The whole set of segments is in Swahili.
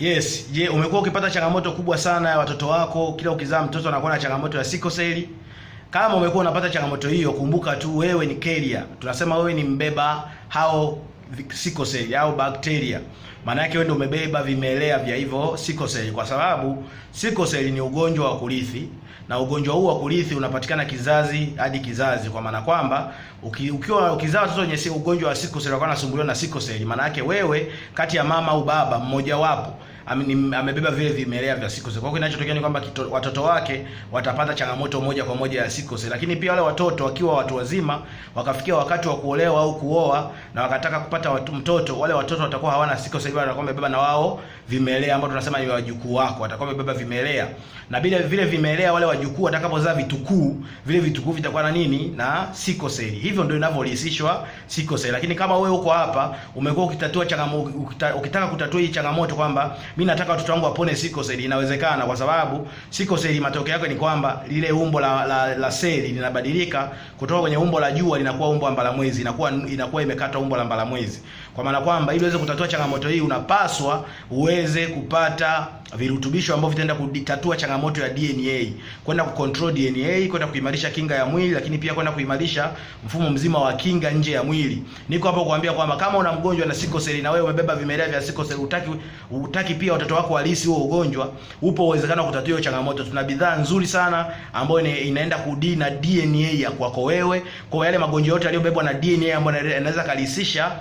Yes, je, umekuwa ukipata changamoto kubwa sana ya watoto wako? Kila ukizaa mtoto anakuwa na changamoto ya sickle cell. Kama umekuwa unapata changamoto hiyo, kumbuka tu wewe ni carrier. Tunasema wewe ni mbeba hao sickle cell au bakteria. Maana yake wewe ndio umebeba vimelea vya hivyo sickle cell, kwa sababu sickle cell ni ugonjwa wa kurithi na ugonjwa huu wa kurithi unapatikana kizazi hadi kizazi, kwa maana kwamba ukiwa ukizaa watoto wenye ugonjwa wa sickle cell wakawa wanasumbuliwa na sickle cell, maana yake wewe kati ya mama au baba mmojawapo amebeba vile vimelea vya sickle cell. Kwa hiyo kinachotokea ni kwamba watoto wake watapata changamoto moja kwa moja ya sickle cell. Lakini pia wale watoto wakiwa watu wazima wakafikia wakati wa kuolewa au kuoa na wakataka kupata mtoto, wale watoto watakuwa hawana sickle cell, bali watakuwa wamebeba na wao vimelea ambao tunasema ni wajukuu wako, watakuwa wamebeba vimelea. Na bila vile vimelea, wale wajukuu watakapozaa vitukuu, vile vitukuu vitakuwa na nini? Na sickle cell. Hivyo ndio inavyorisishwa sickle cell. Lakini kama wewe uko hapa umekuwa ukitatua changamoto, ukitaka kutatua hii changamoto kwamba mimi nataka watoto wangu wapone sickle cell, inawezekana, kwa sababu sickle cell matokeo yake ni kwamba lile umbo la seli linabadilika kutoka kwenye umbo la jua linakuwa umbo la mbalamwezi, inakuwa imekata umbo la mbalamwezi. Kwa maana kwamba ili uweze kutatua changamoto hii unapaswa uweze kupata virutubisho ambavyo vitaenda kutatua changamoto ya DNA, kwenda kucontrol DNA, kwenda kuimarisha kinga ya mwili, lakini pia kwenda kuimarisha mfumo mzima wa kinga nje ya mwili. Niko hapo kuambia kwamba kama una mgonjwa na sickle cell na wewe umebeba vimelea vya sickle cell, utaki pia watoto wako walisi huo ugonjwa, upo uwezekano wa kutatua hiyo changamoto. Tuna bidhaa nzuri sana ambayo inaenda kudili na DNA ya kwako wewe, kwa yale magonjwa yote yaliyobebwa na DNA ambayo yanaweza kalisisha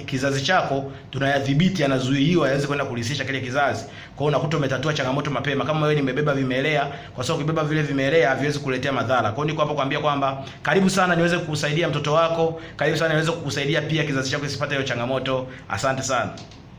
kizazi chako, tunayadhibiti, yanazuiliwa yaweze kwenda kulisisha kile kizazi. Kwa hiyo unakuta umetatua changamoto mapema. Kama wewe nimebeba vimelea, kwa sababu ukibeba vile vimelea haviwezi kuletea madhara. Kwa hiyo niko hapo kuambia kwamba karibu sana niweze kukusaidia mtoto wako, karibu sana niweze kukusaidia pia kizazi chako kisipate hiyo changamoto. Asante sana.